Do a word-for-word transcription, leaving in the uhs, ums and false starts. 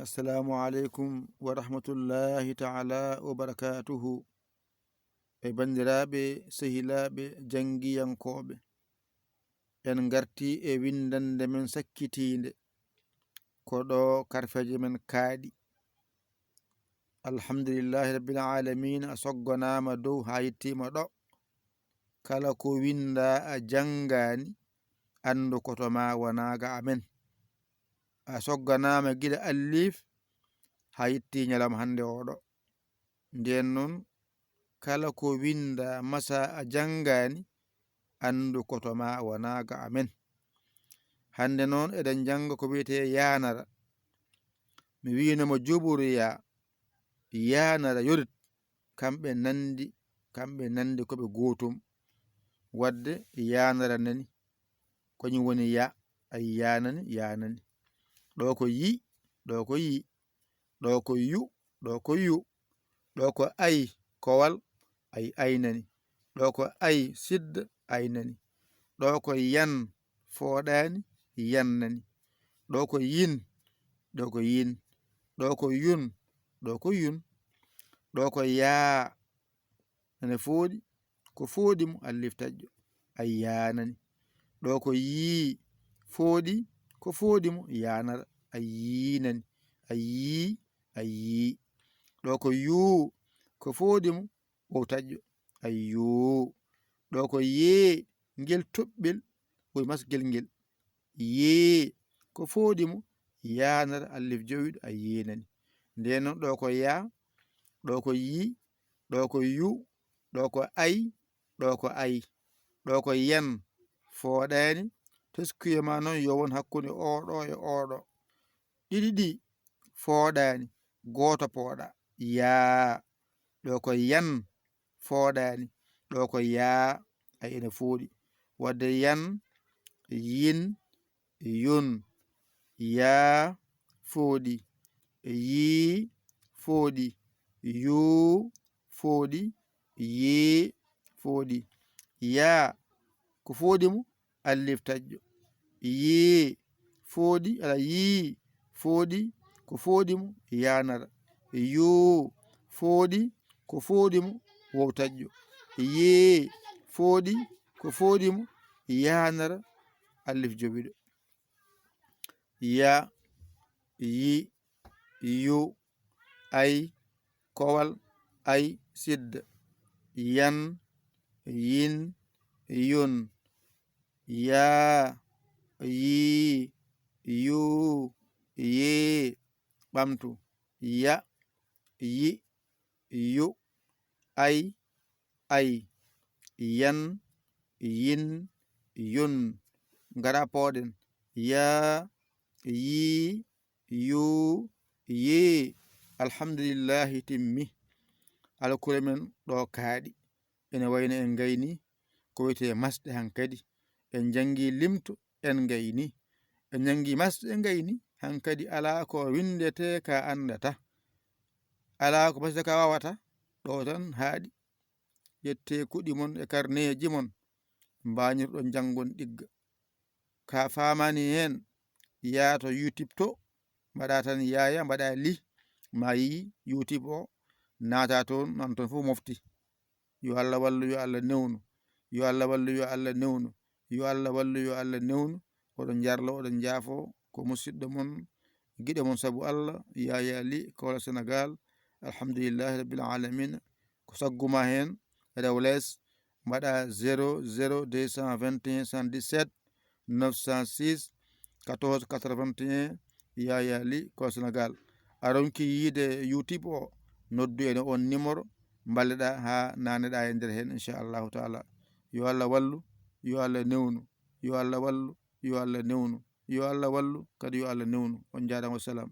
Assalamu aleykum wa rahmatullahi taala wa barakatuhu. E banndiraaɓe, sehilaaɓe, janngiyankooɓe, en ngartii e winndannde men sakkitiinde. Ko ɗo karfeeje men kaaɗi. Alhamdulillahi rabbil aalamiin, a sogganaama dow haa yettiima ɗo. Kala ko winndaa a janngaani, anndu ko to maa wonaa ga amen. A sogganaama gila alliif haa yettii ñalawma hannde oo ɗo. Ndeen noon, kala ko winndaa masaa a janngaani, anndu ko to maa wonaa ga amen. Hannde noon eɗen njannga ko wiyetee yaanara. Mi wiino mo juburu yaa, yaanara yorit, kamɓe nanndi, kamɓe nanndi ko ɓe gootum. Waɗde yaanara nani, ko ñum woni ya, ay yaanani, yaanani. Ɗo ko yi, ɗo ko yi, ɗo ko yu, ɗo ko yu, ɗo ko ay, kowal, ay aynani. Ɗo ko ay, sidda, aynani. Ɗo ko yan, fooɗaani, yannani. Ɗo ko yin, ɗo ko yin. Ɗo ko yun, ɗo ko yun. Ɗo ko yaa, ene fooɗi, ko fooɗi mo, allif taƴƴo, a yaanani. Ɗo ko yii, fooɗi, ko fooɗi mo, yaanara, a yiinani, a yii, a yii. Ɗo ko yuu, ko fooɗi mo, wow taƴƴo, a yuu. Ɗo ko yee, ngel toɓɓel, woy masgel ngel. Yee, ko fooɗi mo, yaanara, allif jowiɗo, a yeenani. Ndeen noon, ɗo ko yaa, ɗo ko yi, ɗo ko yu, ɗo ko ay, ɗo ko ay, ɗo ko yan, fooɗaani, teskuye ma noon yo won hakkunde oo ɗo e oo ɗo. Ɗiɗi ɗi fooɗaani, gooto pooɗa, yaa, ɗo ko yan, fooɗaani, ɗo ko yaa, ay ene fooɗi. Waɗde yan, yin, yun, yaa, fooɗi, yii, fooɗi, yuu, fooɗi, yee, fooɗi. Yaa, ko fooɗi mo, allif taƴƴo. Yee, fooɗi, ala yii, fooɗi, ko fooɗi mo, yaanara. Yoo, fooɗi, ko fooɗi mo, wow taƴƴo. Yee, fooɗi, ko fooɗi mo, yaanara, allif jowiɗo. Ya, yi, yu, ay, kowal, ay, sidda. Yan, yin, yun. Yaa, yii, yuu, yee, ɓamtu. Ya, yi, yu, ay, ay, yan, yin, yun. Ngara pooɗen. Yaa, yii, yuu, yee. Alhamdulillahi, timmi. Alkure men ɗo kaaɗi. Ene wayno en ngayni ko wiyetee masɗe hankadi. En njanngi limto, en ngayni. En njanngi masɗe, en ngayni. Hankadi alaa ko winndetee ka anndata. Alaa ko masɗe ka waawata. Ɗo tan haaɗi. Ƴettee kuɗi mon e karneeji mon. Mbañirɗon janngon ɗigga. Ka faamani heen, yaa to YouTube to, mbaɗa tan yaaya, mbaɗa li, ma yi YouTube o, naata toon, nan toon fof mofti. Yo Allah wallu, yo Allah newnu. Yo Allah wallu, yo Allah newnu. Yo Allah wallu, yo Allah newnu. Oɗon njarlo, oɗon njaafo, ko musidɗo mon, giɗo mon sabu Allah, Yaya Ly, Kawla Senegal. Alhamdulillahi Rabbil Alamina. Ko sagguma heen, rew lees, mbaɗa zéro zéro deux cent vingt et un soixante-dix-sept neuf cent six quatorze quatre-vingt-un, Yaya Ly, Kawla Senegal. A ronki yiide YouTube o, noddu ene on numéro, mballeɗa haa naneɗa e nder heen, inchallahu taala. Yo Allah wallu, yo Allah newnu, yo Allah wallu, yo Allah newnu, yo Allah wallu, kadi yo Allah newnu. On njaaraama, wassalam.